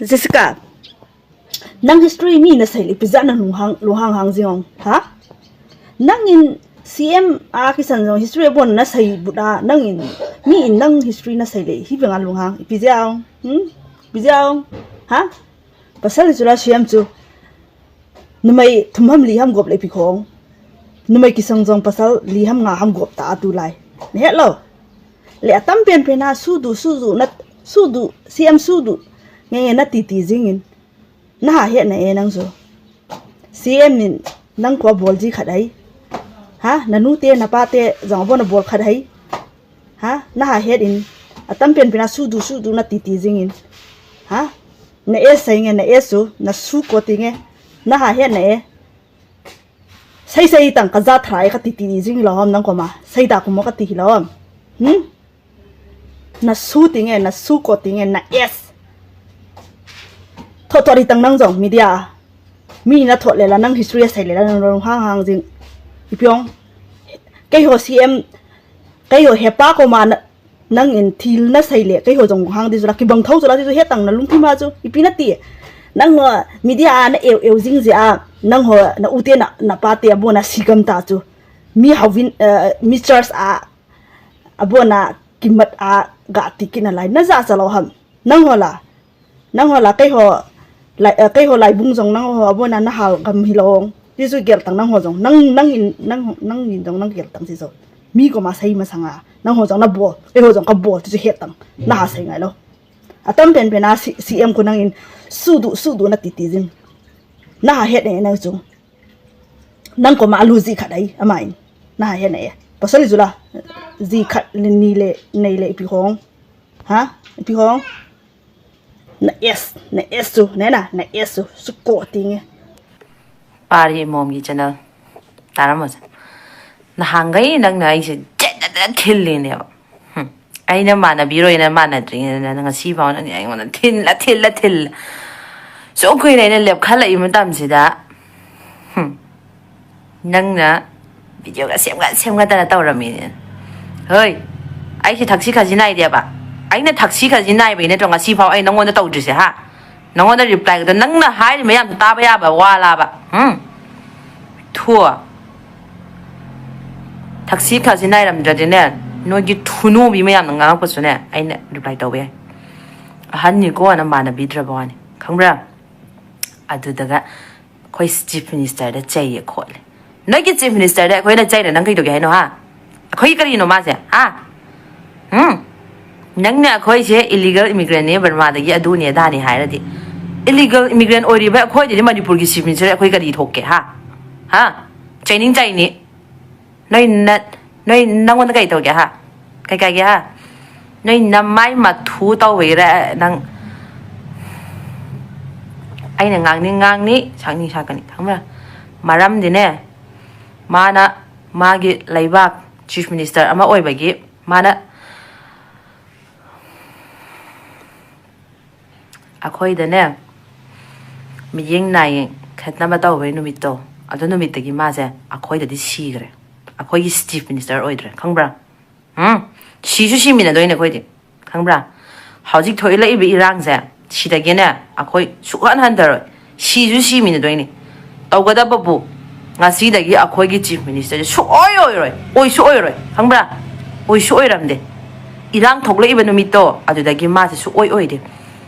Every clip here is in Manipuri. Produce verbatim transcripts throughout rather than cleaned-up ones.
Jessica, nang history mi na sei le pizza na lunghang lunghang hang jing ong, ha? Nang in C M a kisan jong history abon na sei but a, nang in mi in nang history na sei le hi benga lunghang pizza ong, hmm? Pizza ong, ha? Pasal chu la C M chu. Numei thum ham li ham gop le pi khong. Numei kisang jong pasal li ham nga ham gop ta tu lai. Ne het lo. Le atam pen pen na su du su du na su du C M su du. Nge nge na ti ti jing in. Na ha het na e nang su. C M in nang ko bol ji khat ai. Ha, na nu te na pa te jong bo na bol khat ai. Ha, na ha het in. Atam pen pen na su du su du na ti ti jing in. Ha, na e sai nge na e su na su ko ti nge. Na ha het na e. Sei sei tang ka za thrai ka ti ti jing lo ham nang ko ma. Sei ta ko mo ka ti lo ham. Hmm? Na su ti nge, na su ko ti nge, na es. Tho tho ri tang nang jong media. Mi na tho le la nang history sei le la nang rong hang hang jing. Ipiong. Kei ho C M, kei ho hepa ko ma na, nang in thil na sei le, kei ho jong hang di ju la, kibang thau ju la, di ju het tang na lung thi ma ju. Ipi na ti. Nang ho media a na eu eu jing je a, nang ho na u te na, na pa te abo na sigam ta ju. Mi hawin, eh, mi church a, abo na kimat a ga ti ki na lai. Na ja cha lo ham. Nang ho la. Nang ho la kei ho lai, eh, kei ho lai bung jong nang ho abo na na hal gam hi long. Ti su gel tang nang ho jong. Nang, nang in, nang, nang in jong nang gel tang si jong. Mi ko ma sei ma sanga. Nang ho jong na bol. Kei ho jong ka bol. Ti su het tang. Na ha sei ngai lo. Atam pen pen na C-, C M ko nang in su du, su du na ti ti jing. Na ha het ne nang jong. Nang ko ma lu ji khat ai, ama in. Na ha het ne. Pasal ju la. Ji khat le ni le, nei le pi hong. Ha? Pi hong. Na es, na es tu, ne na, na es tu, su ko ti nge. Pari Mom ki channel. Tara mo sa. Na hangai nang na ai se jet jet jet thil le ne ba. Hmm. Ai na ma na biro na ma na dring na na si ba na ai na thil la thil la thil. So ko na na lep khala i ma tam si da. Hmm. ꯅꯪꯅ video ꯒ ꯁꯦꯝꯒꯠ ꯁꯦꯝꯒꯠꯇꯅ ꯇꯧꯔꯝꯃꯤꯅꯦ꯫ ꯍꯣꯏ, ꯑꯩꯁꯦ ꯊꯛꯁꯤ ꯈꯥꯁꯤ ꯅꯥꯏꯗꯦꯕ꯫ ꯑꯩꯅ ꯊꯛꯁꯤ ꯈꯥꯁꯤ ꯅꯥꯏꯕꯩ ꯅꯠꯇ꯭ꯔꯣ ꯉꯁꯤꯐꯥꯎ ꯑꯩ ꯅꯪꯉꯣꯟꯗ ꯇꯧꯗ꯭ꯔꯤꯁꯦ, ꯍꯥ? ꯅꯪꯉꯣꯟꯗ ꯔꯤꯄ꯭ꯂꯥꯏꯒꯗꯣ ꯅꯪꯅ ꯍꯥꯏꯔꯤ ꯃꯌꯥꯝꯗꯣ ꯇꯥꯕ ꯌꯥꯕ ꯋꯥ ꯂꯥꯕ? ꯎꯝ? ꯊꯨ꯫ ꯊꯛꯁꯤ ꯈꯥꯁꯤ ꯅꯥꯏꯔꯝꯗ꯭ꯔꯗꯤꯅꯦ, ꯅꯣꯏꯒꯤ ꯊꯨꯅꯨꯕꯤ ꯃꯌꯥꯝꯅ ꯉꯥꯡꯉꯛꯄꯁꯨꯅꯦ, ꯑꯩꯅ ꯔꯤꯄ꯭ꯂꯥꯏ ꯇꯧꯕ ꯌꯥꯏ꯫ ꯑꯍꯟꯅꯤꯀꯣꯅ ꯃꯥꯟꯅꯕꯤꯗ꯭ꯔꯕ ꯋꯥꯅꯤ, ꯈꯪꯕ꯭ꯔꯥ? ꯑꯗꯨꯗꯒ ꯑꯩꯈꯣꯏ ꯆꯤꯐ ꯃꯤꯅꯤꯁꯇꯔꯗ ꯆꯩꯌꯦ ꯈꯣꯠꯂꯦ꯫ ꯅꯣꯏꯒꯤ ꯆꯤꯐ ꯃꯤꯅꯤꯁꯇꯔꯗ ꯑꯩꯈꯣꯏꯅ ꯆꯩꯔ ꯅꯪ ꯀꯩꯗꯧꯒꯦ ꯍꯥꯏꯅꯣ, ꯍꯥ? ꯑꯩꯈꯣꯏꯒꯤ ꯀꯔꯤꯅꯣ ꯃꯥꯁꯦ, ꯍꯥ? ꯎꯝ? ꯅꯪꯅ ꯑꯩꯈꯣꯏꯁꯦ ꯏꯂꯤꯒꯦꯜ ꯏꯃꯤꯒ꯭ꯔꯦꯟꯅꯦ, ꯕꯔꯃꯥꯗꯒꯤ ꯑꯗꯨꯅꯦ ꯑꯗꯥꯅꯦ ꯍꯥꯏꯔꯗꯤ, ꯏꯂꯤꯒꯦꯜ ꯏꯃꯤꯒ꯭ꯔꯦꯟ ꯑꯣꯏꯔꯤꯕ ꯑꯩꯈꯣꯏꯗꯗꯤ ꯃꯅꯤꯄꯨꯔꯒꯤ ꯆꯤꯐ ꯃꯤꯅꯤꯁꯇꯔ ꯑꯩꯈꯣꯏ ꯀꯔꯤ ꯊꯣꯛꯀꯦ, ꯍꯥ? ꯍꯥ? ꯆꯩꯅꯤꯡ ꯆꯩꯅꯤ꯫ ꯅꯣꯏ ꯅ-, ꯅꯣꯏ ꯅꯪꯉꯣꯟꯗ ꯀꯩ ꯇꯧꯒꯦ, ꯍꯥ? ꯀꯩ ꯀꯥꯏꯒꯦ, ꯍꯥ? ꯅꯣꯏ ꯅꯃꯥꯏ ꯃꯊꯨ ꯇꯧꯕꯩꯔ ꯅꯪ? ꯑꯩꯅ ꯉꯥꯡꯅꯤꯡ ꯉꯥꯡꯅꯤ, ꯁꯛꯅꯤꯡ ꯁꯛꯀꯅꯤ, ꯈꯪꯕ꯭ꯔꯥ? ꯃꯔꯝꯗꯤꯅꯦ, ꯃꯥꯅ ꯃꯥꯒꯤ ꯂꯩꯕꯥꯛ ꯆꯤꯐ ꯃꯤꯅꯤꯁꯇꯔ ꯑꯃ ꯑꯣꯏꯕꯒꯤ ꯃꯥꯅ ꯑꯩꯈꯣꯏꯗꯅꯦ ꯃꯤꯠꯌꯦꯡ ꯅꯥꯌꯦꯡ ꯈꯠꯅꯕ ꯇꯧꯕꯩ ꯅꯨꯃꯤꯠꯇꯣ, ꯑꯗꯨ ꯅꯨꯃꯤꯠꯇꯒꯤ ꯃꯥꯁꯦ ꯑꯩꯈꯣꯏꯗꯗꯤ ꯁꯤꯈ꯭ꯔꯦ꯫ ꯑꯩꯈꯣꯏꯒꯤ ꯆꯤꯐ ꯃꯤꯅꯤꯁꯇꯔ ꯑꯣꯏꯗ꯭ꯔꯦ, ꯈꯪꯕ꯭ꯔꯥ? ꯎꯝ? ꯁꯤꯁꯨ ꯁꯤꯃꯤꯟꯅꯗꯣꯏꯅꯦ ꯑꯩꯈꯣꯏꯗꯤ, ꯈꯪꯕ꯭ꯔꯥ? ꯍꯧꯖꯤꯛ ꯊꯣꯛꯂꯛꯏꯕ ꯏꯔꯥꯡꯁꯦ, ꯁꯤꯗꯒꯤꯅꯦ ꯑꯩꯈꯣꯏ ꯁꯨꯛꯍꯟ ꯍꯟꯊꯔꯣꯏ꯫ ꯁꯤꯁꯨ ꯁꯤꯃꯤꯟꯅꯗꯣꯏꯅꯤ꯫ ꯇꯧꯒꯗꯕꯕꯨ ꯉꯁꯤꯗꯒꯤ ꯑꯩꯈꯣꯏꯒꯤ ꯆꯤꯐ ꯃꯤꯅꯤꯁꯇꯔꯁꯦ ꯁꯨꯛꯑꯣꯏ ꯑꯣꯏꯔꯣꯏ, ꯑꯣꯏꯁꯨ ꯑꯣꯏꯔꯣꯏ, ꯈꯪꯕ꯭ꯔꯥ? ꯑꯣꯏꯁꯨ ꯑꯣꯏꯔꯝꯗꯦ꯫ ꯏꯔꯥꯡ ꯊꯣꯛꯂꯛꯏꯕ ꯅꯨꯃꯤꯠꯇꯣ, ꯑꯗꯨꯗꯒꯤ ꯃꯥꯁꯦ ꯁꯨꯛꯑꯣꯏ ꯑꯣꯏꯗꯦ꯫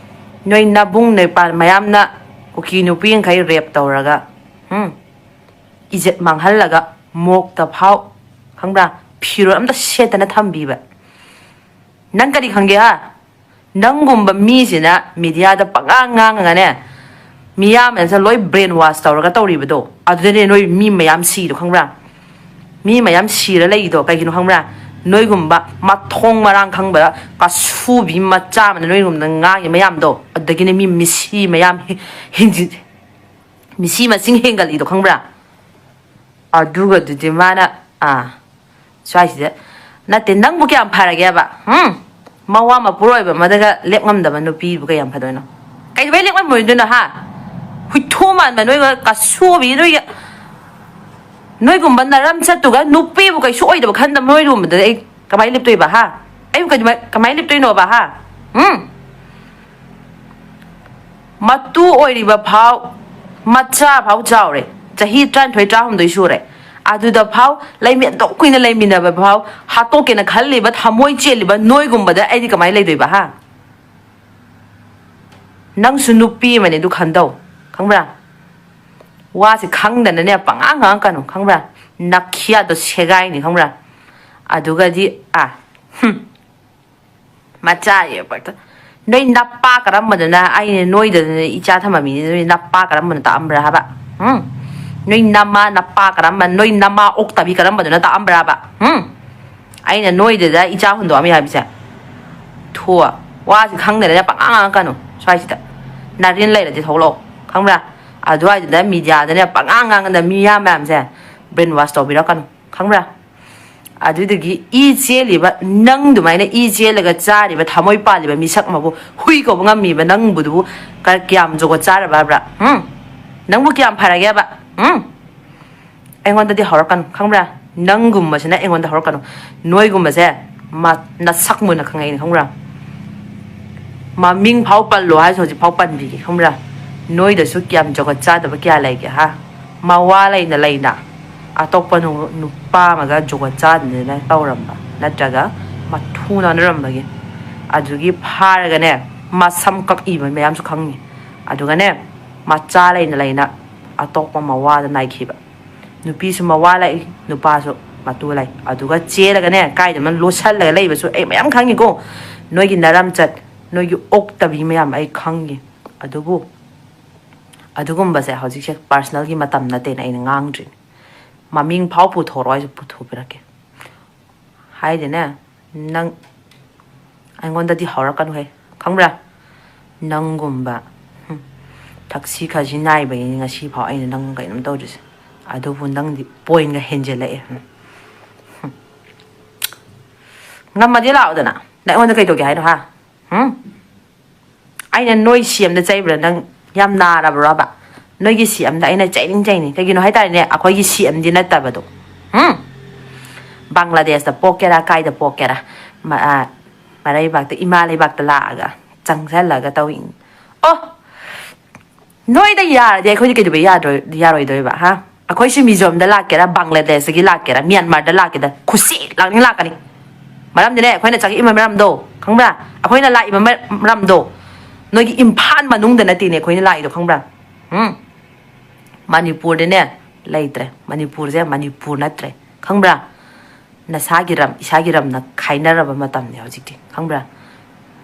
ꯅꯣꯏ ꯅꯕꯨꯡ ꯅꯣꯏꯄꯥ ꯃꯌꯥꯝꯅ ꯀꯨꯀꯤ ꯅꯨꯄꯤꯈꯩ ꯔꯦꯞ ꯇꯧꯔꯒ, ꯎꯝ, ꯏꯖꯠ ꯃꯥꯡꯍꯜꯂꯒ, ꯃꯣꯛꯇ ꯐꯥꯎ, ꯈꯪꯕ꯭ꯔꯥ, ꯐꯤꯔꯣꯜ ꯑꯝꯇ ꯁꯦꯠꯇꯅ ꯊꯝꯕꯤꯕ꯫ ꯅꯪ ꯀꯔꯤ ꯈꯪꯒꯦ, ꯍꯥ? ꯅꯪꯒꯨꯝꯕ ꯃꯤꯁꯤꯅ ꯃꯤꯗꯤꯌꯥꯗ ꯄꯉꯥꯡ ꯉꯥꯡꯉꯒꯅꯦ, ꯃꯤꯌꯥꯝ ꯑꯁꯦ ꯂꯣꯏ ꯕ꯭ꯔꯦꯟ ꯋꯥꯁ ꯇꯧꯔꯒ ꯇꯧꯔꯤꯕꯗꯣ, ꯑꯗꯨꯗꯅꯦ ꯅꯣꯏ ꯃꯤ ꯃꯌꯥꯝ ꯁꯤꯗꯣ, ꯈꯪꯕ꯭ꯔꯥ? ꯃꯤ ꯃꯌꯥꯝ ꯁꯤꯔ ꯂꯩꯗꯣ ꯀꯩꯒꯤꯅꯣ ꯈꯪꯕ꯭ꯔꯥ? ꯅꯣꯏꯒꯨꯝꯕ ꯃꯊꯣꯡ ꯃꯔꯥꯡ ꯈꯪꯕ ꯀꯁꯨꯕꯤ ꯃꯆꯥ ꯑꯃꯅ ꯅꯣꯏꯒꯨꯝꯕꯗ ꯉꯥꯡꯉꯤ ꯃꯌꯥꯝꯗꯣ, ꯑꯗꯨꯗꯒꯤꯅꯦ ꯃꯤ ꯃꯤꯁꯤ ꯃꯌꯥꯝ ꯍꯤ-, ꯍꯤꯡꯖꯤ-, ꯃꯤꯁꯤ ꯃꯁꯤꯡ ꯍꯦꯟꯒꯠꯂꯤꯗꯣ, ꯈꯪꯕ꯭ꯔꯥ? ꯑꯗꯨꯒꯗꯨꯗꯤ ꯃꯥꯅ, ꯑꯥ, ꯁ꯭ꯋꯥꯏꯁꯤꯗ, ꯅꯠꯇꯦ, ꯅꯪꯕꯨ ꯀꯌꯥꯝ ꯐꯔꯒꯦꯕ? ꯎꯝ? ꯃꯋꯥ ꯃꯄꯨꯔꯣꯏꯕ ꯑꯃꯗꯒ ꯂꯦꯞ ꯉꯝꯗꯕ ꯅꯨꯄꯤꯕꯨ ꯀꯌꯥꯝ ꯐꯗꯣꯏꯅꯣ? ꯀꯩꯗꯧꯕꯩ ꯂꯦꯞ ꯉꯝꯃꯣꯏꯗꯣꯏꯅꯣ, ꯍꯥ? ꯍꯨꯏꯊꯨ ꯃꯥꯟꯕ ꯅꯣꯏꯒ ꯀꯁꯨꯕꯤ ꯅꯣꯏꯒ, ꯅꯣꯏꯒꯨꯝꯕ ꯅꯔꯝ ꯆꯠꯇꯨꯒ ꯅꯨꯄꯤꯕꯨ ꯀꯩꯁꯨ ꯑꯣꯏꯗꯕ ꯈꯟꯗꯕ ꯅꯣꯏꯒꯨꯝꯕꯗ ꯑꯩ ꯀꯃꯥꯏꯅ ꯂꯦꯞꯇꯣꯏꯕ, ꯍꯥ? ꯑꯩꯕꯨ ꯀꯩꯗꯧꯕꯩ-, ꯀꯃꯥꯏꯅ ꯂꯦꯞꯇꯣꯏꯅꯣꯕ, ꯍꯥ? ꯎꯝ? ꯃꯇꯨ ꯑꯣꯏꯔꯤꯕ ꯐꯥꯎ, ꯃꯆꯥ ꯐꯥꯎ ꯆꯥꯎꯔꯦ, ꯆꯍꯤ ꯇꯔꯥꯅꯤꯊꯣꯏ, ꯇꯔꯥꯍꯨꯝꯗꯣꯏ ꯁꯨꯔꯦ, ꯑꯗꯨꯗ ꯐꯥꯎ ꯂꯩꯃꯤ-, ꯑꯗꯨꯛ ꯀꯨꯏꯅ ꯂꯩꯃꯤꯟꯅꯕ ꯐꯥꯎ ꯍꯥꯠꯇꯣꯛꯀꯦꯅ ꯈꯜꯂꯤꯕ, ꯊꯃꯣꯏ ꯆꯦꯜꯂꯤꯕ ꯅꯣꯏꯒꯨꯝꯕꯗ ꯑꯩꯗꯤ ꯀꯃꯥꯏꯅ ꯂꯩꯗꯣꯏꯕ, ꯍꯥ? ꯅꯪꯁꯨ ꯅꯨꯄꯤ ꯑꯃꯅꯦ, ꯑꯗꯨ ꯈꯟꯗꯧ, ꯈꯪꯕ꯭ꯔꯥ? ꯋꯥꯁꯦ ꯈꯪꯗꯅꯅꯦ ꯄꯉꯥꯡ ꯉꯥꯡꯉꯛꯀꯅꯨ, ꯈꯪꯕ꯭ꯔꯥ? ꯅꯈꯤꯌꯥꯗꯣ ꯁꯦꯒꯥꯏꯅꯤ, ꯈꯪꯕ꯭ꯔꯥ? ꯑꯗꯨꯒꯗꯤ, ꯑꯥ, ꯍꯨꯝ, ꯃꯆꯥ ꯌꯦꯛꯄꯛꯇ꯫ ꯅꯣꯏ ꯅꯄꯥ ꯀꯔꯝꯕꯗꯨꯅ ꯑꯩꯅ ꯅꯣꯏꯗꯗꯅ ꯏꯆꯥ ꯊꯝꯃꯝꯃꯤꯅꯤ? ꯅꯣꯏ ꯅꯄꯥ ꯀꯔꯝꯕꯅ ꯇꯥꯛꯑꯝꯕ꯭ꯔꯥ ꯍꯥꯏꯕ? ꯎꯝ? ꯅꯣꯏ ꯅꯃꯥ ꯅꯄꯥ ꯀꯔꯝꯕ, ꯅꯣꯏ ꯅꯃꯥ ꯑꯣꯛꯇꯕꯤ ꯀꯔꯝꯕꯗꯨꯅ ꯇꯥꯛꯑꯝꯕ꯭ꯔꯥꯕ? ꯎꯝ? ꯑꯩꯅ ꯅꯣꯏꯗꯨꯗ ꯏꯆꯥ ꯍꯨꯟꯗꯣꯛꯑꯝꯃꯤ ꯍꯥꯏꯕꯁꯦ? ꯊꯣ, ꯋꯥꯁꯤ ꯈꯪꯗꯅꯅꯦ ꯄꯉꯥꯡ ꯉꯥꯡꯉꯛꯀꯅꯨ ꯁ꯭ꯋꯥꯏꯁꯤꯗ꯫ ꯅꯥꯔꯤꯟ ꯂꯩꯔꯗꯤ ꯊꯣꯛꯂꯛꯑꯣ, ꯈꯪꯕ꯭ꯔꯥ? ꯑꯗꯨꯋꯥꯏꯗꯨꯗ ꯃꯤꯗꯤꯌꯥꯗꯅꯦ ꯄꯉꯥꯡ ꯉꯥꯡꯉꯗ ꯃꯤ ꯌꯥꯝ ꯃꯌꯥꯝꯁꯦ brain wash ꯇꯧꯕꯤꯔꯛꯀꯅꯨ, ꯈꯪꯕ꯭ꯔꯥ? ꯑꯗꯨꯗꯒꯤ ꯏ ꯆꯦꯜꯂꯤꯕ ꯅꯪ ꯑꯗꯨꯃꯥꯏꯅ ꯏ ꯆꯦꯜꯂꯒ ꯆꯥꯔꯤꯕ ꯊꯃꯣꯏ ꯄꯥꯜꯂꯤꯕ ꯃꯤꯁꯛ ꯑꯃꯕꯨ ꯍꯨꯏ ꯀꯧꯕ ꯉꯝꯃꯤꯕ ꯅꯪꯕꯨꯗꯨꯕꯨ ꯀ-, ꯀꯌꯥꯝ ꯖꯨꯒꯣꯠ ꯆꯥꯔꯕ ꯍꯥꯏꯕ꯭ꯔꯥ? ꯎꯝ? ꯅꯪꯕꯨ ꯀꯌꯥꯝ ꯐꯔꯒꯦꯕ? ꯎꯝ? ꯑꯩꯉꯣꯟꯗꯗꯤ ꯍꯧꯔꯛꯀꯅꯨ, ꯈꯪꯕ꯭ꯔꯥ? ꯅꯪꯒꯨꯝꯕꯁꯤꯅ ꯑꯩꯉꯣꯟꯗ ꯍꯧꯔꯛꯀꯅꯨ꯫ ꯅꯣꯏꯒꯨꯝꯕꯁꯦ ꯃ-, ꯅꯁꯛ ꯃꯨꯟꯅ ꯈꯪꯉꯛꯏꯅꯦ, ꯈꯪꯕ꯭ꯔꯥ? ꯃꯃꯤꯡ ꯐꯥꯎ ꯄꯜꯂꯣ ꯍꯥꯏꯔꯁꯨ ꯍꯧꯖꯤꯛ ꯐꯥꯎ ꯄꯟꯕꯤꯒꯦ, ꯈꯪꯕ꯭ꯔꯥ? ꯅꯣꯏꯗꯁꯨ ꯀꯌꯥꯝ ꯖꯒꯠ ꯆꯥꯗꯕ ꯀꯌꯥ ꯂꯩꯒꯦ, ꯍꯥ? ꯃꯋꯥ ꯂꯩꯅ ꯂꯩꯅ ꯑꯇꯣꯞꯄ ꯅꯨ-, ꯅꯨꯄꯥ ꯑꯃꯒ ꯖꯒꯠ ꯆꯥꯗꯅ ꯇꯧꯔꯝꯕ, ꯅꯠꯇ꯭ꯔꯒ ꯃꯊꯨ ꯅꯥꯟꯅꯔꯝꯕꯒꯤ, ꯑꯗꯨꯒꯤ ꯐꯥꯔꯒꯅꯦ ꯃꯁꯝ ꯀꯛꯏꯕ ꯃꯌꯥꯝꯁꯨ ꯈꯪꯉꯤ꯫ ꯑꯗꯨꯒꯅꯦ ꯃꯆꯥ ꯂꯩꯅ ꯂꯩꯅ ꯑꯇꯣꯞꯄ ꯃꯋꯥꯗ ꯅꯥꯏꯈꯤꯕ꯫ ꯅꯨꯄꯤꯁꯨ ꯃꯋꯥ ꯂꯩ, ꯅꯨꯄꯥꯁꯨ ꯃꯇꯨ ꯂꯩ꯫ ꯑꯗꯨꯒ ꯆꯦꯜꯂꯒꯅꯦ, ꯀꯥꯏꯗꯅꯣ ꯂꯣꯠꯁꯜꯂꯒ ꯂꯩꯕꯁꯨ ꯑꯩ ꯃꯌꯥꯝ ꯈꯪꯉꯤꯀꯣ꯫ ꯅꯣꯏꯒꯤ ꯅꯔꯝꯆꯠ, ꯅꯣꯏꯒꯤ ꯑꯣꯛꯇꯕꯤ ꯃꯌꯥꯝ ꯑꯩ ꯈꯪꯉꯤ꯫ ꯑꯗꯨꯕꯨ ꯑꯗꯨꯒꯨꯝꯕꯁꯦ ꯍꯧꯖꯤꯛꯁꯦ personalꯒꯤ ꯃꯇꯝ ꯅꯠꯇꯦꯅ ꯑꯩꯅ ꯉꯥꯡꯗ꯭ꯔꯤꯅꯤ꯫ ꯃꯃꯤꯡ ꯐꯥꯎ ꯄꯨꯊꯣꯔꯛꯑꯣ, ꯑꯩꯁꯨ ꯄꯨꯊꯣꯛꯄꯤꯔꯛꯀꯦ꯫ ꯍꯥꯏꯗꯤꯅꯦ, ꯅꯪ ꯑꯩꯉꯣꯟꯗꯗꯤ ꯍꯧꯔꯛꯀꯅꯨꯍꯦ, ꯈꯪꯕ꯭ꯔꯥ? ꯅꯪꯒꯨꯝꯕ, ꯍꯨꯝ, ꯊꯛꯁꯤ ꯈꯥꯁꯤ ꯅꯥꯏꯕꯒꯤꯅꯤ ꯉꯁꯤ ꯐꯥꯎ ꯑꯩꯅ ꯅꯪ ꯀꯩꯅꯣꯝ ꯇꯧꯗ꯭ꯔꯤꯁꯦ꯫ ꯑꯗꯨꯕꯨ ꯅꯪꯗꯤ pointꯒ ꯍꯦꯟꯖꯜꯂꯛꯑꯦ꯫ ꯍꯨꯝ, ꯍꯨꯝ꯫ ꯉꯝꯃꯗꯤ ꯂꯥꯛꯑꯣꯗꯅ꯫ ꯅꯪ ꯑꯩꯉꯣꯟꯗ ꯀꯩ ꯇꯧꯒꯦ ꯍꯥꯏꯅꯣ, ꯍꯥ? ꯍꯨꯝ? ꯑꯩꯅ ꯅꯣꯏ CMꯗ ꯆꯩꯕ꯭ꯔꯥ? ꯅꯪ ꯌꯥꯝ ꯅꯥꯔꯕ꯭ꯔꯣꯕ? ꯅꯣꯏꯒꯤ CMꯗ ꯑꯩꯅ ꯆꯩꯅꯤꯡ ꯆꯩꯅꯤ꯫ ꯀꯩꯒꯤꯅꯣ ꯍꯥꯏ ꯇꯥꯔꯗꯤꯅꯦ, ꯑꯩꯈꯣꯏꯒꯤ CMꯗꯤ ꯅꯠꯇꯕꯗꯣ꯫ ꯍꯨꯝ? ꯕꯪꯒ꯭ꯂꯥꯗꯦꯁꯇ ꯄꯣꯛꯀꯦꯔꯥ, ꯀꯥꯏꯗ ꯄꯣꯛꯀꯦꯔꯥ, ꯃ-, ꯑ, ꯃꯔꯩꯕꯥꯛꯇ, ꯏꯃꯥ ꯂꯩꯕꯥꯛꯇ ꯂꯥꯛꯑꯒ ꯆꯪꯁꯜꯂꯒ ꯇꯧꯏ꯫ ꯑꯣ! ꯅꯣꯏꯗ ꯌꯥꯔꯗꯤ ꯑꯩꯈꯣꯏꯗꯤ ꯀꯩꯗꯧꯕꯩ ꯌꯥꯗ꯭ꯔꯣꯏ, ꯌꯥꯔꯣꯏꯗꯣꯏꯕ, ꯍꯥ? ꯑꯩꯈꯣꯏꯁꯨ ꯃꯤꯖꯣꯔꯝꯗ ꯂꯥꯛꯀꯦꯔꯥ, ꯕꯪꯒ꯭ꯂꯥꯗꯦꯁꯇꯒꯤ ꯂꯥꯛꯀꯦꯔꯥ, ꯃ꯭ꯌꯥꯟꯃꯥꯔꯗ ꯂꯥꯛꯀꯦꯔꯥ, ꯈꯨꯁꯤ ꯂꯥꯛꯅꯤꯡ ꯂꯥꯛꯀꯅꯤ꯫ ꯃꯔꯝꯗꯤꯅꯦ, ꯑꯩꯈꯣꯏꯅ ꯆꯪꯉꯛꯏꯕ ꯃꯔꯝꯗꯣ ꯈꯪꯕ꯭ꯔꯥ? ꯑꯩꯈꯣꯏꯅ ꯂꯥꯛꯏꯕ ꯃꯔ-, ꯃꯔꯝꯗꯣ ꯅꯣꯏꯒꯤ ꯏꯝꯐꯥꯜ ꯃꯅꯨꯡꯗ ꯅꯠꯇꯦꯅꯦ ꯑꯩꯈꯣꯏꯅ ꯂꯥꯛꯏꯗꯣ, ꯈꯪꯕ꯭ꯔꯥ? ꯎꯝ? ꯃꯅꯤꯄꯨꯔꯗꯅꯦ ꯂꯩꯇ꯭ꯔꯦ꯫ ꯃꯅꯤꯄꯨꯔꯁꯦ ꯃꯅꯤꯄꯨꯔ ꯅꯠꯇ꯭ꯔꯦ, ꯈꯪꯕ꯭ꯔꯥ? ꯅꯁꯥꯒꯤ ꯂꯝ, ꯏꯁꯥꯒꯤ ꯂꯝꯅ ꯈꯥꯏꯅꯔꯕ ꯃꯇꯝꯅꯦ ꯍꯧꯖꯤꯛꯇꯤ, ꯈꯪꯕ꯭ꯔꯥ?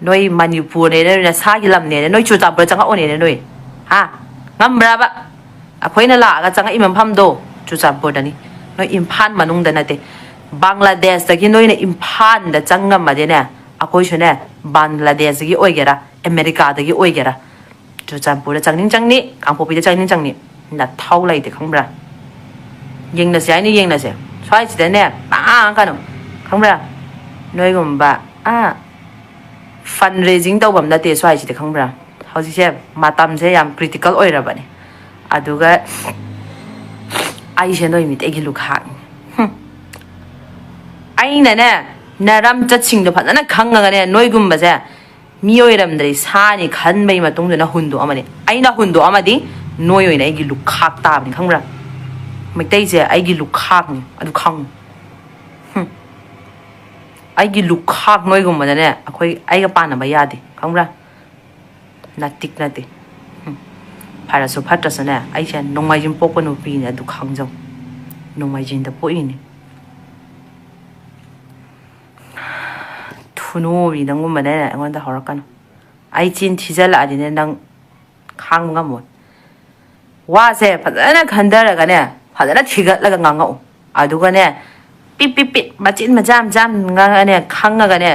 ꯅꯣꯏ ꯃꯅꯤꯄꯨꯔꯅꯦꯅ, ꯅꯣꯏ ꯅꯁꯥꯒꯤ ꯂꯝꯅꯦꯅ, ꯅꯣꯏ ꯆꯨꯔꯆꯥꯟꯄꯨꯔ ꯆꯪꯉꯛꯑꯣꯅꯦꯅ, ꯅꯣꯏ, ꯍꯥ? ꯉꯝꯕ꯭ꯔꯕ? ꯑꯩꯈꯣꯏꯅ ꯂꯥꯛꯑꯒ ꯆꯪꯉꯛꯏꯕ ꯃꯐꯝꯗꯣ ꯆꯨꯔꯆꯥꯟꯄꯨꯔꯗꯅꯤ, ꯅꯣꯏ ꯏꯝꯐꯥꯜ ꯃꯅꯨꯡꯗ ꯅꯠꯇꯦ꯫ ꯕꯪꯒ꯭ꯂꯥꯗꯦꯁꯇꯒꯤ ꯅꯣꯏꯅ ꯏꯝꯐꯥꯜꯗ ꯆꯪꯉꯝꯃꯗꯤꯅꯦ, ꯑꯩꯈꯣꯏꯁꯨꯅꯦ, ꯕꯪꯒ꯭ꯂꯥꯗꯦꯁꯇꯒꯤ ꯑꯣꯏꯒꯦꯔꯥ, ꯑꯃꯦꯔꯤꯀꯥꯗꯒꯤ ꯑꯣꯏꯒꯦꯔꯥ, ꯆꯨꯔꯆꯥꯟꯄꯨꯔꯗ ꯆꯪꯅꯤꯡ ꯆꯪꯅꯤ, ꯀꯥꯡꯄꯣꯛꯄꯤꯗ ꯆꯪꯅꯤꯡ ꯆꯪꯅꯤ, ꯅꯊꯧ ꯂꯩꯇꯦ, ꯈꯪꯕ꯭ꯔꯥ? ꯌꯦꯡꯅꯁꯦ ꯍꯥꯏꯅ ꯌꯦꯡꯅꯁꯦ꯫ ꯁ꯭ꯋꯥꯏꯁꯤꯗꯅꯦ ꯄꯥꯡ ꯀꯩꯅꯣ, ꯈꯪꯕ꯭ꯔꯥ? ꯅꯣꯏꯒꯨꯝꯕ, ꯑꯥ, ꯐꯟ ꯔꯦꯖꯤꯡ ꯇꯧꯐꯝ ꯅꯠꯇꯦ ꯁ꯭ꯋꯥꯏꯁꯤꯗꯤ, ꯈꯪꯕ꯭ꯔꯥ? ꯍꯧꯖꯤꯛꯁꯦ ꯃꯇꯝꯁꯦ ꯌꯥꯝ ꯀ꯭ꯔꯤꯇꯤꯀꯦꯜ ꯑꯣꯏꯔꯕꯅꯦ꯫ ꯑꯗꯨꯒ ꯑꯩꯁꯦ ꯅꯣꯏ ꯃꯤꯇꯩꯒꯤ ꯂꯨꯈꯥꯛꯅꯤ꯫ ꯍꯨꯝ꯫ ꯑꯩꯅꯅꯦ, ꯅꯔꯝ ꯆꯠꯁꯤꯡꯗꯣ ꯐꯖꯅ ꯈꯪꯉꯒꯅꯦ, ꯅꯣꯏꯒꯨꯝꯕꯁꯦ ꯃꯤ ꯑꯣꯏꯔꯝꯗ꯭ꯔꯦ ꯁꯥꯅꯤ ꯈꯟꯕꯩ ꯃꯇꯨꯡꯗ ꯍꯨꯟꯗꯣꯛꯑꯝꯃꯅꯤ꯫ ꯑꯩꯅ ꯍꯨꯟꯗꯣꯛꯑꯝꯃꯗꯤ ꯅꯣꯏ ꯑꯣꯏꯅ ꯑꯩꯒꯤ ꯂꯨꯈꯥꯛ ꯇꯥꯕꯅꯤ, ꯈꯪꯕ꯭ꯔꯥ? ꯃꯩꯇꯩꯁꯦ ꯑꯩꯒꯤ ꯂꯨꯈꯥꯛꯅꯤ, ꯑꯗꯨ ꯈꯪꯉꯨ꯫ ꯍꯨꯝ꯫ ꯑꯩꯒꯤ ꯂꯨꯈꯥꯛ ꯅꯣꯏꯒꯨꯝꯕꯗꯅꯦ ꯑꯩꯈꯣꯏ, ꯑꯩꯒ ꯄꯥꯟꯅꯕ ꯌꯥꯗꯦ, ꯈꯪꯕ꯭ꯔꯥ? ꯅꯥꯇꯤꯛ ꯅꯠꯇꯦ꯫ ꯍꯨꯝ꯫ ꯐꯔꯁꯨ ꯐꯠꯇ꯭ꯔꯁꯨꯅꯦ, ꯑꯩꯁꯦ ꯅꯣꯡꯃꯥꯏꯖꯤꯡ ꯄꯣꯛꯄ ꯅꯨꯄꯤꯅꯦ, ꯑꯗꯨ ꯈꯪꯖꯧ꯫ ꯅꯣꯡꯃꯥꯏꯖꯤꯡꯗ ꯄꯣꯛꯏꯅꯦ꯫ ꯊꯨꯅꯣꯕꯤ ꯅꯪꯒꯨꯝꯕꯅꯦ ꯑꯩꯉꯣꯟꯗ ꯍꯧꯔꯛꯀꯅꯨ꯫ ꯑꯩ ꯆꯤꯟ ꯊꯤꯖꯜꯂꯛꯑꯗꯤꯅꯦ ꯅꯪ ꯈꯥꯡꯕ ꯉꯝꯃꯣꯏ꯫ ꯋꯥꯁꯦ ꯐꯖꯅ ꯈꯟꯊꯔꯒꯅꯦ, ꯐꯖꯅ ꯊꯤꯒꯠꯂꯒ ꯉꯥꯡꯉꯛꯎ꯫ ꯑꯗꯨꯒꯅꯦ, ꯄꯤꯠ ꯄꯤꯠ ꯄꯤꯠ, ꯃꯆꯤꯟ ꯃꯆꯥ ꯃꯆꯥ ꯉꯥꯡꯉꯒꯅꯦ, ꯈꯪꯉꯒꯅꯦ,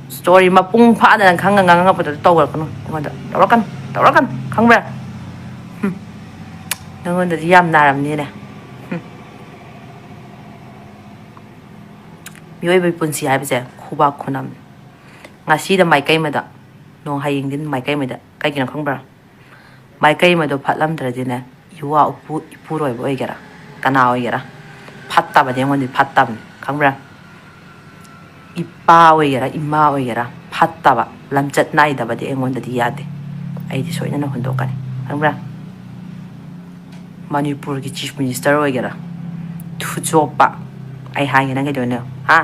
ꯁ꯭ꯇꯣꯔꯤ ꯃꯄꯨꯡ ꯐꯥꯅ ꯅꯪ ꯈꯪꯉ ꯉꯥꯡꯉꯛꯄꯗꯨꯗ ꯇꯧꯔꯛꯀꯅꯨ ꯑꯩꯉꯣꯟꯗ꯫ ꯇꯧꯔꯛꯀꯅꯨ, ꯇꯧꯔꯛꯀꯅꯨ, ꯈꯪꯕ꯭ꯔꯥ? ꯍꯨꯝ꯫ ꯅꯪꯉꯣꯟꯗꯗꯤ ꯌꯥꯝ ꯅꯥꯔꯝꯅꯤꯅꯦ꯫ ꯍꯨꯝ꯫ ꯃꯤꯑꯣꯏꯕꯒꯤ ꯄꯨꯟꯁꯤ ꯍꯥꯏꯕꯁꯦ ꯈꯨꯕꯥꯛ ꯈꯨꯅꯝꯅꯤ꯫ ꯉꯁꯤꯗ ꯃꯥꯏꯀꯩ ꯑꯃꯗ, ꯅꯣꯡ ꯍꯌꯦꯡꯗꯤ ꯃꯥꯏꯀꯩ ꯑꯃꯗ꯫ ꯀꯩꯒꯤꯅꯣ ꯈꯪꯕ꯭ꯔꯥ? ꯃꯥꯏꯀꯩ ꯑꯃꯗꯣ ꯐꯠꯂꯝꯗ꯭ꯔꯗꯤꯅꯦ, ꯏꯋꯥ ꯎꯄꯨ ꯏꯄꯨꯔꯣꯏꯕ ꯑꯣꯏꯒꯦꯔꯥ, ꯀꯅꯥ ꯑꯣꯏꯒꯦꯔꯥ, ꯐꯠꯇꯕꯗꯤ ꯑꯩꯉꯣꯟꯗꯗꯤ ꯐꯠꯇꯕꯅꯤ, ꯈꯪꯕ꯭ꯔꯥ? ꯏꯄꯥ ꯑꯣꯏꯒꯦꯔꯥ, ꯏꯃꯥ ꯑꯣꯏꯒꯦꯔꯥ, ꯐꯠꯇꯕ, ꯂꯝꯆꯠ ꯅꯥꯏꯗꯕꯗꯤ ꯑꯩꯉꯣꯟꯗꯗꯤ ꯌꯥꯗꯦ꯫ ꯑꯩꯗꯤ ꯁꯣꯏꯗꯅ ꯍꯨꯟꯗꯣꯛꯀꯅꯤ꯫ ꯈꯪꯕ꯭ꯔꯥ? ꯃꯅꯤꯄꯨꯔꯒꯤ ꯆꯤꯐ ꯃꯤꯅꯤꯁꯇꯔ ꯑꯣꯏꯒꯦꯔꯥ, ꯊꯨꯆꯣꯞꯄ, ꯑꯩ ꯍꯥꯏꯒꯦ ꯅꯪ ꯀꯩꯗꯧꯅꯦ? ꯍꯥ?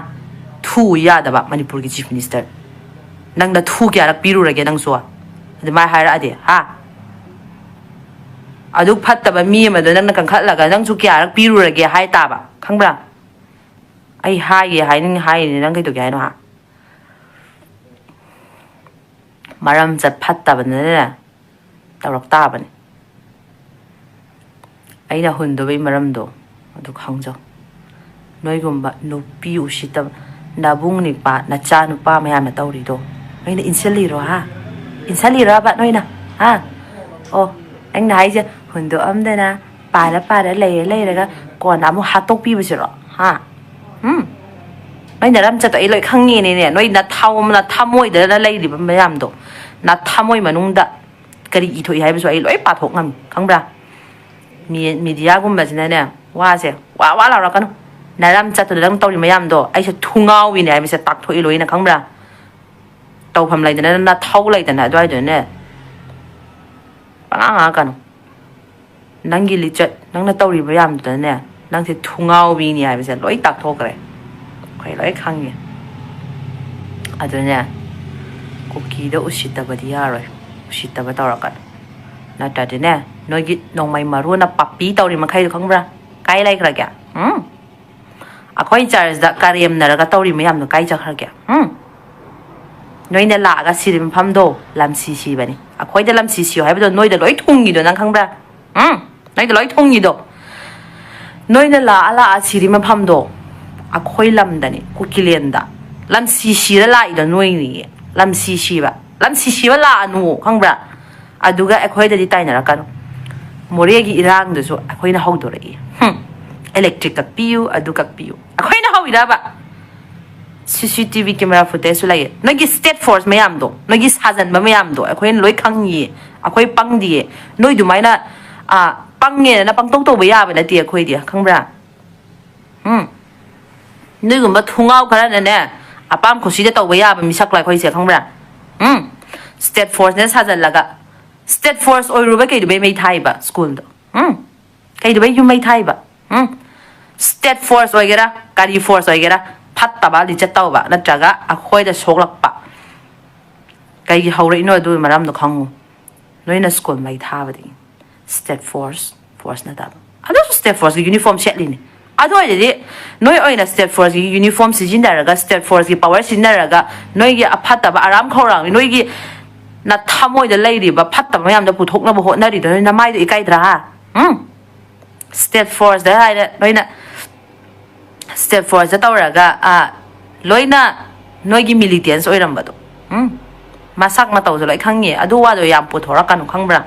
ꯊꯨ ꯌꯥꯗꯕ ꯃꯅꯤꯄꯨꯔꯒꯤ ꯆꯤꯐ ꯃꯤꯅꯤꯁꯇꯔ꯫ ꯅꯪꯅ ꯊꯨ ꯀꯌꯥꯔꯛ ꯄꯤꯔꯨꯔꯒꯦ ꯅꯪꯁꯨ? ꯑꯗꯨꯃꯥꯏꯅ ꯍꯥꯏꯔꯛꯑꯗꯤ, ꯍꯥ? ꯑꯗꯨ ꯐꯠꯇꯕ ꯃꯤ ꯑꯃꯗꯣ ꯅꯪꯅ ꯀꯟꯈꯠꯂꯒ ꯅꯪꯁꯨ ꯀꯌꯥꯔꯛ ꯄꯤꯔꯨꯔꯒꯦ ꯍꯥꯏ ꯇꯥꯕ, ꯈꯪꯕ꯭ꯔꯥ? ꯑꯩ ꯍꯥꯏꯒꯦ ꯍꯥꯏꯅꯤꯡ ꯍꯥꯏꯔꯤꯅꯦ, ꯅꯪ ꯀꯩꯗꯧꯒꯦ ꯍꯥꯏꯅꯣ, ꯍꯥ? ꯃꯔꯝ ꯆꯠ ꯐꯠꯇꯕꯅꯤꯅꯅꯦ, ꯇꯧꯔꯛ ꯇꯥꯕꯅꯤ꯫ ꯑꯩꯅ ꯍꯨꯟꯗꯕꯩ ꯃꯔꯝꯗꯣ ꯑꯗꯨ ꯈꯪꯖꯧ꯫ ꯅꯣꯏꯒꯨꯝꯕ ꯅꯨꯄꯤ ꯎꯁꯤꯠꯇꯕ ꯅꯕꯨꯡ ꯅꯤꯄꯥ, ꯅꯆꯥ ꯅꯨꯄꯥ ꯃꯌꯥꯝꯅ ꯇꯧꯔꯤꯗꯣ ꯅꯣꯏꯅ ꯏꯟꯁꯤꯜꯂꯤꯔꯣ, ꯍꯥ? ꯏꯟꯁꯤꯜꯂꯤꯔꯕ ꯅꯣꯏꯅ, ꯍꯥ? ꯑꯣ, ꯑꯩꯅ ꯍꯥꯏꯁꯦ, ꯍꯨꯟꯗꯣꯛꯑꯝꯗꯅ ꯄꯥꯔ ꯄꯥꯔ ꯂꯩꯔ ꯂꯩꯔꯒ ꯀꯣꯟꯅ ꯑꯃꯨꯛ ꯍꯥꯠꯇꯣꯛꯄꯤꯕꯁꯤꯔꯣ, ꯍꯥ? ꯎꯝ? ꯅꯣꯏ ꯅꯔꯝ ꯆꯠꯇꯣ ꯑꯩ ꯂꯣꯏ ꯈꯪꯉꯦꯅꯦꯅꯦ꯫ ꯅꯣꯏ ꯅꯊꯥꯎ ꯅꯊꯥꯃꯣꯏꯗꯅ ꯂꯩꯔꯤꯕ ꯃꯌꯥꯝꯗꯣ, ꯅꯊꯥꯃꯣꯏ ꯃꯅꯨꯡꯗ ꯀꯔꯤ ꯏꯊꯣꯛꯏ ꯍꯥꯏꯕꯁꯨ ꯑꯩ ꯂꯣꯏ ꯄꯥꯊꯣꯛ ꯉꯝꯃꯤ, ꯈꯪꯕ꯭ꯔꯥ? ꯃꯤ-, ꯃꯤꯗꯤꯌꯥꯒꯨꯝꯕꯁꯤꯅꯅꯦ, ꯋꯥꯁꯦ ꯋꯥ ꯋꯥ ꯂꯥꯎꯔꯛꯀꯅꯨ꯫ ꯅꯔꯝ ꯆꯠꯇꯨꯗ ꯅꯪ ꯇꯧꯔꯤ ꯃꯌꯥꯝꯗꯣ ꯑꯩꯁꯦ ꯊꯨꯡꯉꯥꯎꯕꯤꯅꯦ ꯍꯥꯏꯕꯁꯦ ꯇꯥꯛꯊꯣꯛꯏ ꯂꯣꯏꯅ, ꯈꯪꯕ꯭ꯔꯥ? ꯇꯧꯐꯝ ꯂꯩꯗꯅ, ꯅꯊꯧ ꯂꯩꯗꯅ ꯑꯗꯨꯋꯥꯏꯗꯨꯅꯅꯦ ꯄꯉꯥꯡ ꯉꯥꯡꯉꯛꯀꯅꯨ꯫ ꯅꯪꯒꯤ ꯂꯤꯆꯠ, ꯅꯪꯅ ꯇꯧꯔꯤꯕ ꯃꯌꯥꯝꯗꯨꯗꯅꯦ, ꯅꯪꯁꯦ ꯊꯨꯡꯉꯥꯎꯕꯤꯅꯤ ꯍꯥꯏꯕꯁꯦ ꯂꯣꯏ ꯇꯥꯛꯊꯣꯛꯈ꯭ꯔꯦ꯫ ꯑꯩꯈꯣꯏ ꯂꯣꯏ ꯈꯪꯉꯦ꯫ ꯑꯗꯨꯅꯦ, ꯀꯨꯀꯤꯗ ꯎꯁꯤꯠꯇꯕꯗꯤ ꯌꯥꯔꯣꯏ꯫ ꯎꯁꯤꯠꯇꯕ ꯇꯧꯔꯛꯀꯅꯨ꯫ ꯅꯠꯇ꯭ꯔꯗꯤꯅꯦ, ꯅꯣꯏꯒꯤ ꯅꯣꯡꯃꯩ ꯃꯔꯨꯅ ꯄꯥꯄꯤ ꯇꯧꯔꯤ ꯃꯈꯩꯗꯣ ꯈꯪꯕ꯭ꯔꯥ? ꯀꯥꯏ ꯂꯩꯈ꯭ꯔꯒꯦ? ꯎꯝ? ꯑꯩꯈꯣꯏ ꯆꯔꯆꯇ ꯀꯔꯦꯝꯅꯔꯒ ꯇꯧꯔꯤ ꯃꯌꯥꯝꯗꯣ ꯀꯥꯏ ꯆꯠꯈ꯭ꯔꯒꯦ? ꯎꯝ? ꯅꯣꯏꯅ ꯂꯥꯛꯑꯒ ꯁꯤꯔꯤ ꯃꯐꯝꯗꯣ ꯂꯝꯁꯤ ꯁꯤꯕꯅꯤ꯫ ꯑꯩꯈꯣꯏꯗ ꯂꯝꯁꯤ ꯁꯤꯌꯣ ꯍꯥꯏꯕꯗꯣ ꯅꯣꯏꯗ ꯂꯣꯏ ꯊꯨꯡꯉꯤꯗꯣ ꯅꯪ ꯈꯪꯕ꯭ꯔꯥ? ꯎꯝ? ꯅꯣꯏꯗ ꯂꯣꯏ ꯊꯨꯡꯉꯤꯗꯣ꯫ ꯅꯣꯏꯅ ꯂꯥꯛꯑ ꯂꯥꯛꯑ ꯁꯤꯔꯤ ꯃꯐꯝꯗꯣ ꯑꯩꯈꯣꯏ ꯂꯝꯗꯅꯤ, ꯀꯨꯀꯤꯂꯦꯟꯗ꯫ ꯂꯝꯁꯤ ꯁꯤꯔ ꯂꯥꯛꯏꯗꯣ ꯅꯣꯏꯅꯤꯌꯦ꯫ ꯂꯝꯁꯤ ꯁꯤꯕ꯫ ꯂꯝꯁꯤ ꯁꯤꯕ ꯂꯥꯛꯑꯅꯨ, ꯈꯪꯕ꯭ꯔꯥ? ꯑꯗꯨꯒ ꯑꯩꯈꯣꯏꯗꯗꯤ ꯇꯥꯏꯅꯔꯛꯀꯅꯨ꯫ ꯃꯣꯔꯦꯒꯤ ꯏꯔꯥꯡꯗꯨꯁꯨ ꯑꯩꯈꯣꯏꯅ ꯍꯧꯗꯣꯔꯛꯏ꯫ ꯍꯨꯝ꯫ ꯏꯂꯦꯛꯇ꯭ꯔꯤꯛ ꯀꯛꯄꯤꯌꯨ, ꯑꯗꯨ ꯀꯛꯄꯤꯌꯨ꯫ ꯑꯩꯈꯣꯏꯅ ꯍꯧꯔꯤꯔꯕ? ꯁꯤ ꯁꯤ ꯇꯤ ꯚꯤ camera footageꯁꯨ ꯂꯩꯌꯦ꯫ ꯅꯣꯏꯒꯤ state force ꯃꯌꯥꯝꯗꯣ, ꯅꯣꯏꯒꯤ ꯁꯥꯖꯟꯕ ꯃꯌꯥꯝꯗꯣ ꯑꯩꯈꯣꯏꯅ ꯂꯣꯏ ꯈꯪꯉꯤꯌꯦ꯫ ꯑꯩꯈꯣꯏ ꯄꯪꯗꯤꯌꯦ꯫ ꯅꯣꯏ ꯑꯗꯨꯃꯥꯏꯅ, ꯑ, ꯄꯪꯉꯦꯅ ꯄꯪꯇꯧ ꯇꯧꯕ ꯌꯥꯕ ꯅꯠꯇꯦ ꯑꯩꯈꯣꯏꯗꯤ, ꯈꯪꯕ꯭ꯔꯥ? ꯎꯝ꯫ ꯅꯣꯏꯒꯨꯝꯕ ꯊꯨꯡꯉꯥꯎ ꯈꯔꯅꯅꯦ, ꯑꯄꯥꯝ ꯈꯨꯁꯤꯗ ꯇꯧꯕ ꯌꯥꯕ ꯃꯤꯁꯛꯂ ꯑꯩꯈꯣꯏꯁꯦ, ꯈꯪꯕ꯭ꯔꯥ? ꯎꯝ꯫ State forceꯅ ꯁꯥꯖꯜꯂꯒ, State force ꯑꯣꯏꯔꯨꯕ ꯀꯩꯗꯧꯕꯩ ꯃꯩ ꯊꯥꯏꯕ ꯁ꯭ꯀꯨꯜꯗꯣ? ꯎꯝ? ꯀꯩꯗꯧꯕꯩ ꯌꯨꯝ ꯃꯩ ꯊꯥꯏꯕ? ꯎꯝ? State force ꯑꯣꯏꯒꯦꯔꯥ, ꯀꯔꯤ force ꯑꯣꯏꯒꯦꯔꯥ, ꯐꯠꯇꯕ ꯂꯤꯆꯠ ꯇꯧꯕ ꯅꯠꯇ꯭ꯔꯒ ꯑꯩꯈꯣꯏꯗ ꯁꯣꯛꯂꯛꯄ ꯀꯩꯒꯤ ꯍꯧꯔꯛꯏꯅꯣ? ꯑꯗꯨꯒꯤ ꯃꯔꯝꯗꯣ ꯈꯪꯉꯨ꯫ ꯅꯣꯏꯅ ꯁ꯭ꯀꯨꯜ ꯃꯩ ꯊꯥꯕꯗꯒꯤ꯫ State force, force ꯅꯠꯇꯕ꯫ ꯑꯗꯨꯁꯨ state forceꯀꯤ uniform ꯁꯦꯠꯂꯤꯅꯤ꯫ ꯑꯗꯨ ꯑꯣꯏꯔꯗꯤ ꯅꯣꯏ ꯑꯣꯏꯅ state forceꯀꯤ uniform ꯁꯤꯖꯤꯟꯅꯔꯒ, state forceꯀꯤ power ꯁꯤꯖꯤꯟꯅꯔꯒ, ꯅꯣꯏꯒꯤ ꯑꯐꯠꯇꯕ ꯑꯔꯥꯝ ꯈꯧꯔꯥꯡꯕꯤ, ꯅꯣꯏꯒꯤ ꯅꯊꯃꯣꯏꯗ ꯂꯩꯔꯤꯕ ꯐꯠꯇꯕ ꯃꯌꯥꯝꯗꯣ ꯄꯨꯊꯣꯛꯅꯕ ꯍꯣꯠꯅꯔꯤꯗꯣ ꯅꯣꯏ ꯅꯃꯥꯏꯗꯣ ꯏꯀꯥꯏꯗ꯭ꯔꯥ? ꯍꯥ? ꯎꯝ? State forceꯇ ꯍꯥꯏꯔꯦ ꯅꯣꯏꯅ꯫ State forceꯇ ꯇꯧꯔꯒ, ꯑꯥ, ꯂꯣꯏꯅ ꯅꯣꯏꯒꯤ militants ꯑꯣꯏꯔꯝꯕꯗꯣ꯫ ꯎꯝ? ꯃꯁꯛ ꯃꯇꯧꯁꯨ ꯂꯣꯏ ꯈꯪꯉꯤ꯫ ꯑꯗꯨ ꯋꯥꯗꯣ ꯌꯥꯝ ꯄꯨꯊꯣꯔꯛꯀꯅꯨ, ꯈꯪꯕ꯭ꯔꯥ?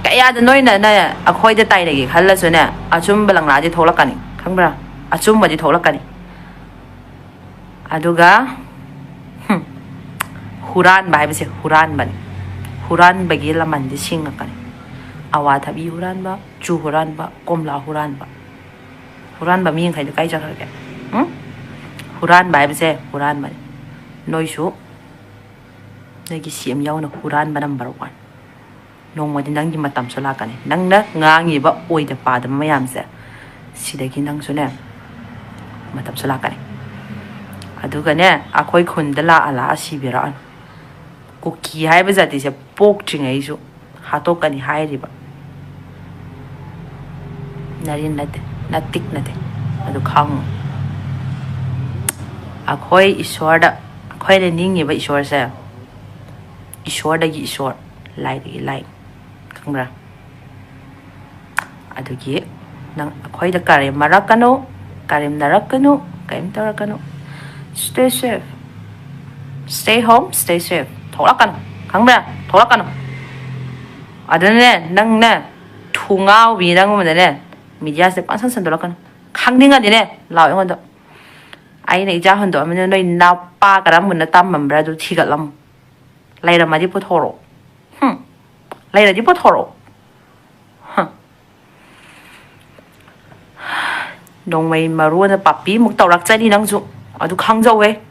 ꯀꯌꯥꯗ ꯅꯣꯏꯅ, ꯅ, ꯑꯩꯈꯣꯏꯗ ꯇꯥꯏꯅꯒꯦ ꯈꯜꯂꯁꯨꯅꯦ, ꯑꯆꯨꯝꯕ ꯂꯪꯂꯥꯗꯤ ꯊꯣꯛꯂꯛꯀꯅꯤ, ꯈꯪꯕ꯭ꯔꯥ? ꯑꯆꯨꯝꯕꯗꯤ ꯊꯣꯛꯂꯛꯀꯅꯤ꯫ ꯑꯗꯨꯒ, ꯍꯨꯝ, ꯍꯨꯔꯥꯟꯕ ꯍꯥꯏꯕꯁꯦ ꯍꯨꯔꯥꯟꯕꯅꯤ꯫ ꯍꯨꯔꯥꯟꯕꯒꯤ ꯂꯃꯟꯗꯤ ꯁꯤꯡꯉꯛꯀꯅꯤ꯫ ꯑꯋꯥꯊꯕꯤ ꯍꯨꯔꯥꯟꯕ, ꯆꯨ ꯍꯨꯔꯥꯟꯕ, ꯀꯣꯝꯂꯥ ꯍꯨꯔꯥꯟꯕ꯫ ꯍꯨꯔꯥꯟꯕ ꯃꯤꯈꯩꯗꯣ ꯀꯥꯏ ꯆꯠꯈ꯭ꯔꯒꯦ? ꯎꯝ? ꯍꯨꯔꯥꯟꯕ ꯍꯥꯏꯕꯁꯦ ꯍꯨꯔꯥꯟꯕꯅꯤ꯫ ꯅꯣꯏꯁꯨ, ꯅꯣꯏꯒꯤ ꯁꯤ ꯑꯦꯝ ꯌꯥꯎꯅ ꯍꯨꯔꯥꯟꯕ number one꯫ ꯅꯣꯡꯃꯗꯤ ꯅꯪꯒꯤ ꯃꯇꯝꯁꯨ ꯂꯥꯛꯀꯅꯤ꯫ ꯅꯪꯅ ꯉꯥꯡꯉꯤꯕ ꯑꯣꯏꯗ ꯄꯥꯗꯕ ꯃꯌꯥꯝꯁꯦ, ꯁꯤꯗꯒꯤ ꯅꯪꯁꯨꯅꯦ, ꯃꯇꯝꯁꯨ ꯂꯥꯛꯀꯅꯤ꯫ ꯑꯗꯨꯒꯅꯦ, ꯑꯩꯈꯣꯏ ꯈꯨꯟꯗ ꯂꯥꯛꯑ ꯂꯥꯛꯑ ꯁꯤꯕꯤꯔꯛꯑꯅꯨ꯫ ꯀꯨꯀꯤ ꯍꯥꯏꯕ ꯖꯥꯇꯤꯁꯦ ꯄꯣꯛꯇ꯭ꯔꯤꯉꯩꯁꯨ ꯍꯥꯠꯇꯣꯛꯀꯅꯤ ꯍꯥꯏꯔꯤꯕ꯫ ꯅꯔꯤꯟ ꯅꯠꯇꯦ, ꯅꯇꯤꯛ ꯅꯠꯇꯦ꯫ ꯑꯗꯨ ꯈꯪꯉꯨ꯫ ꯑꯩꯈꯣꯏ ꯏꯁꯣꯔꯗ, ꯑꯩꯈꯣꯏꯅ ꯅꯤꯡꯉꯤꯕ ꯏꯁꯣꯔꯁꯦ, ꯏꯁꯣꯔꯗꯒꯤ ꯏꯁꯣꯔ, ꯂꯥꯏꯗꯒꯤ ꯂꯥꯏ꯫ ꯈꯪꯕ꯭ꯔꯥ? ꯑꯗꯨꯒꯤ ꯅꯪ ꯑꯩꯈꯣꯏꯗ ꯀꯔꯦꯝꯅꯔꯛꯀꯅꯨ, ꯀꯔꯦꯝꯅꯔꯛꯀꯅꯨ, ꯀꯔꯤꯝ ꯇꯧꯔꯛꯀꯅꯨ꯫ Stay safe. Stay home, stay safe. ꯊꯣꯛꯂꯛꯀꯅꯨ꯫ ꯈꯪꯕ꯭ꯔꯥ? ꯊꯣꯛꯂꯛꯀꯅꯨ꯫ ꯑꯗꯨꯅꯅꯦ, ꯅꯪꯅꯦ, ꯊꯨꯉꯥꯎꯕꯤ ꯅꯪꯒꯨꯝꯕꯗꯅꯦ, mediaꯁꯦ ꯄꯪꯁꯟ ꯁꯟꯗꯣꯔꯛꯀꯅꯨ꯫ ꯈꯪꯅꯤꯡꯉꯗꯤꯅꯦ, ꯂꯥꯛꯑꯣ ꯑꯩꯉꯣꯟꯗ꯫ ꯑꯩꯅ ꯏꯆꯥ ꯍꯨꯟꯗꯣꯛꯑꯝꯃꯤꯅ ꯅꯣꯏ ꯅꯥꯄꯥ ꯀꯔꯝꯕꯅ ꯇꯝꯃꯝꯕ꯭ꯔꯥ ꯑꯗꯨ ꯊꯤꯒꯠꯂꯝꯃꯨ꯫ ꯂꯩꯔꯝꯃꯗꯤ ꯄꯨꯊꯣꯔꯛꯑꯣ꯫ ꯍꯨꯝ꯫ ꯂꯩꯔꯗꯤ ꯄꯨꯊꯣꯔꯛꯑꯣ꯫ ꯍꯝ꯫ ꯅꯣꯡꯃꯩ ꯃꯔꯨꯅ ꯄꯥꯛꯄꯤꯃꯨꯛ ꯇꯧꯔꯛꯆꯅꯤ ꯅꯪꯁꯨ꯫ ꯑꯗꯨ ꯈꯪꯖꯧꯋꯦ꯫